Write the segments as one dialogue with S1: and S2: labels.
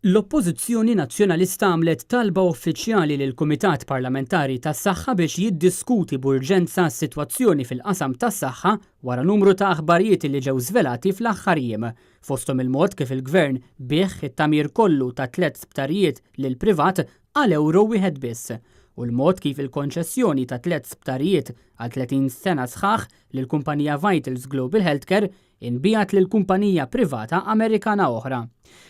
S1: L-Oppożizzjoni Nazzjonalista għamlet talba uffiċjali lill-Kumitat Parlamentari tas-Saħħa biex jiddiskuti b'urġenza s-sitwazzjoni fil-qasam tas-saħħa wara numru ta' aħbarijiet li ġew żvelati fl-aħħar jiem, fosthom il-mod kif il-Gvern biegħ it-tagħmir kollu ta' tlett sptarijiet lill-privat għal ewro wieħed biss u l-mod kif il-konċessjoni ta' tlett sptarijiet għal 30 sena sħaħ lill-kumpanija Vitals Global Healthcare inbiegħet lil kumpanija privata Amerikana oħra.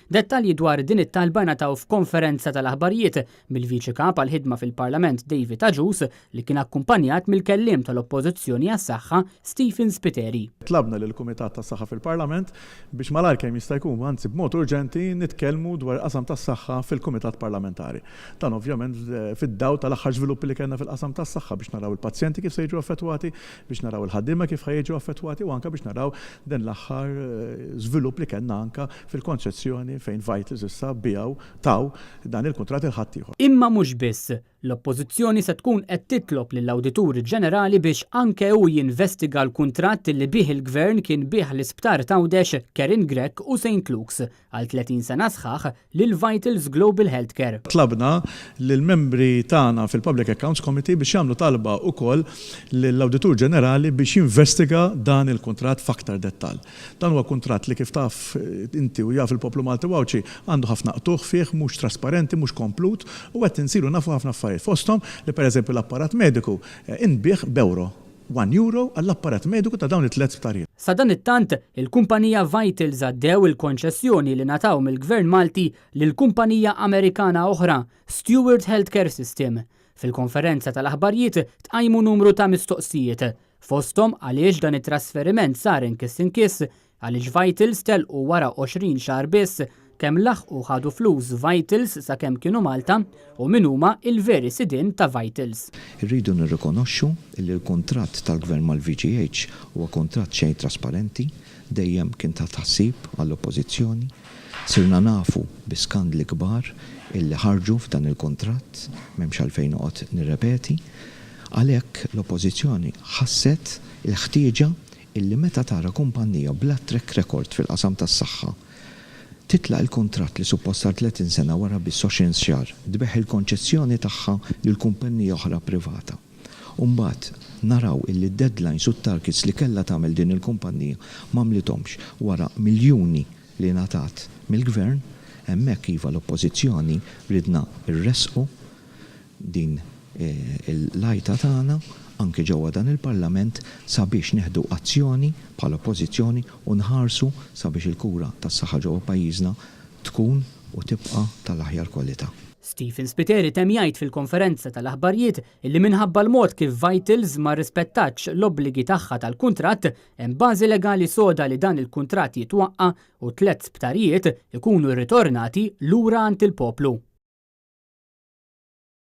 S1: Dettalji dwar din it-talba ngħataw f'konferenza tal-aħbarijiet mill-Viċi Kap għall-Ħidma fil-Parlament David Agius li kien akkumpanjat mill-Kelliem tal-Oppożizzjoni għas-Saħħa Stephen Spiteri.
S2: Tlabna lill-Kumitat tas-Saħħa fil-Parlament biex malajr kemm jista' jkun, anzi b'mod urġenti, nitkellmu dwar il-qasam tas-saħħa fil-Kumitat Parlamentari. Dan ovvjament fid-dawl tal-aħħar żviluppi li kellna fil-qasam tas-saħħa biex naraw il-pazjenti kif se jiġu affettwati, biex naraw il-ħaddiema kif ħa jiġu affettwati u anke biex naraw din l-aħħar żvilupp li kellna anke fil-konċessjoni fejn Vitals issa biegħu, taw, dan il-kuntratt lil ħaddieħor.
S1: Imma mhux biss, l-Oppożizzjoni se tkun qed titlob lill-Awditur Ġenerali biex anke hu jinvestiga l-kuntratt li bih il-Gvern kien biegħ l-Isptar t'Għawdex, Karin Grech u Saint Luke's, għal 30 sena sħaħ lil Vitals Global Healthcare.
S2: Tlabna lill-membri tagħna fil-Public Accounts Committee biex jagħmlu talba wkoll lill-Awditur Ġenerali biex jinvestiga dan il-kuntratt f'aktar dettall. Dan huwa kuntratt li kif taf inti u jaf il-poplu Malti u Għawdxi għandu ħafna qtugħ fih, mhux trasparenti, mhux komplut u qed insiru nafu ħafna affarijiet fosthom li pereżempju l-apparat mediku inbiegħ b'ewro. €1 għall-apparat mediku ta' dawn it-tlett sptarijiet.
S1: Sadanittant, il-kumpanija Vitals għaddew il-konċessjoni li ngħataw mill-Gvern Malti lil kumpanija Amerikana oħra, Steward Healthcare System. Fil-konferenza tal-aħbarjiet tqajmu numru ta' mistoqsijiet, fosthom għaliex dan it-trasferiment sar inkiss inkiss Għaliex Vitals telqu wara 20 xahar biss, kemm laħqu ħadu flus Vitals sakemm kienu Malta u min huma il-veri sidien ta' Vitals.
S3: Irridu nirrikonoxxu illi l-kuntratt tal-Gvern mal-VGH huwa kuntratt xejn trasparenti, dejjem kien ta' tħassib għall-Oppożizzjoni. Sirna nafu bi skandli kbar illi ħarġu f'dan il-kuntratt, m'hemmx għalfejn noqgħod nirrepeti. Għalhekk l-Oppożizzjoni ħasset il-ħtieġa illi meta tara kumpannija bla track record fil-qasam tas-saħħa titlaq il-kuntratt li suppost sar 30 sena wara biss 20 xahar tbigħ il-konċessjoni tagħha lil kumpannija oħra privata u mbagħad naraw illi d-deadlines u t-targets li kellha tagħmel din il-kumpannija m'għamlithomx wara miljuni li ngħatat mill-Gvern, hemmhekk iva l-Oppożizzjoni ridna rressqu din l-għajta tagħna anke ġewwa dan il-Parlament sabiex nieħdu azzjoni bħala Oppożizzjoni u nħarsu sabiex il-kura tas-saħħa ġewwa pajjiżna tkun u tibqa' tal-aħjar kwalità.
S1: Stephen Spiteri temm jgħid fil-konferenza tal-aħbarjiet illi minħabba l-mod kif Vitals ma rrispettatx l-obbligi tagħha tal-kuntratt, hemm bażi legali soda li dan il-kuntratt jitwaqqa' u tlett sptarijiet ikunu rritornati lura għand il-poplu.